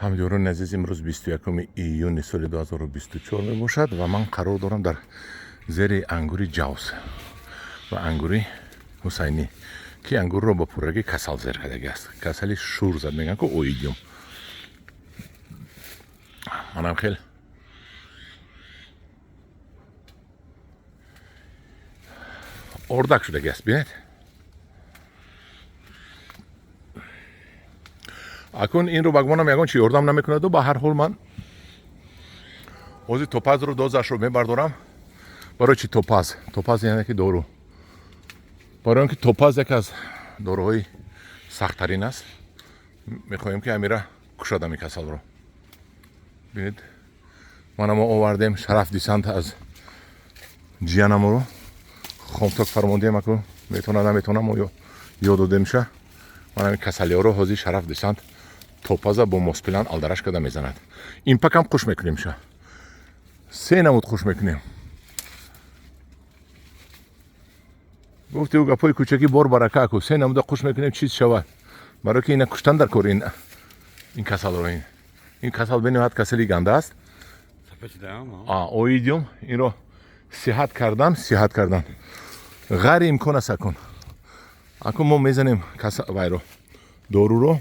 Ҳамдиёрони азиз, имрӯз 21 июни соли 2024 мебошад ва ман қарор дорам дар зери ангури ҷавз ва ангури ҳусайнӣ, ки ангурро ба пуррагӣ касал зер кардагӣ аст. Касали шур зад, мегӯянд ку, оидиум. Манам хел ордак шудагӣ аст. Бинед, акун инро ба гумонам ягон чи ёрдам намекунаду. Ба ҳар ҳол, ман ҳозир Топазро дозашро мебардорам. Барои чи Топаз? Топаз яъне ки дору, барои он ки Топаз яке аз доруҳои сахттарин аст. Мехоҳем, ки амира кушад ами касалро. Бинед, мана мо овардем Шараф Дисант аз ҷиянаморо хомток фармондием. Аку метавона, наметавона, мо ёд додемша. Ман ами касалиҳоро ҳозир Шараф Дисант Топаза бо Моспилан алдараш карда мезанад. Импакам қуш мекунем ша, се намуд қуш мекунем. Гуфти ӯ гапҳои кӯчакӣ бор барака. Аку се намуда қуш мекунем, чиз шавад, барое ки ина куштан дар кор. Ин касалро, ин касал бениҳоят касали ганда аст, оидиум. Инро сиҳат кардан ғайри имкон аст. Акун мо мезанем вайро, доруро,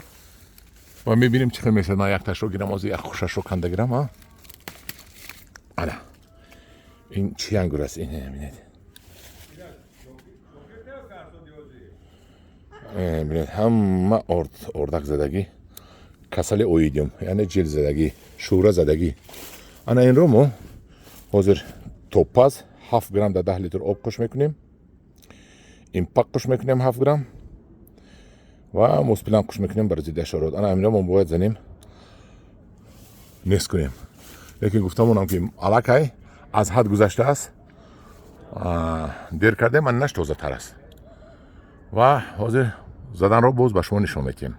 ва мебинем, чӣ хел мешавад. Ман якташро гирам ҳозир, як хушашро канда гирам. Ана ин чӣ ангур аст? Ин бинед, бинед, ҳама ордак задагӣ, касали оидиум, яъне ҷил задагӣ, шӯра задагӣ. Ана инро мо ҳозир Топаз 7 грамм дар 10 литр об қуш мекунем, Импак қуш мекунем 7 грамм ва Моспилан қуш мекунем бар зидди ҳашарот. Ана ҳаминро мо бояд занем, нест кунем. Лекин гуфтамонам, ки аллакай аз ҳад гузаштааст, дер кардем, аннаш тозатар аст ва ҳозир заданро боз ба шумо нишон медиҳем.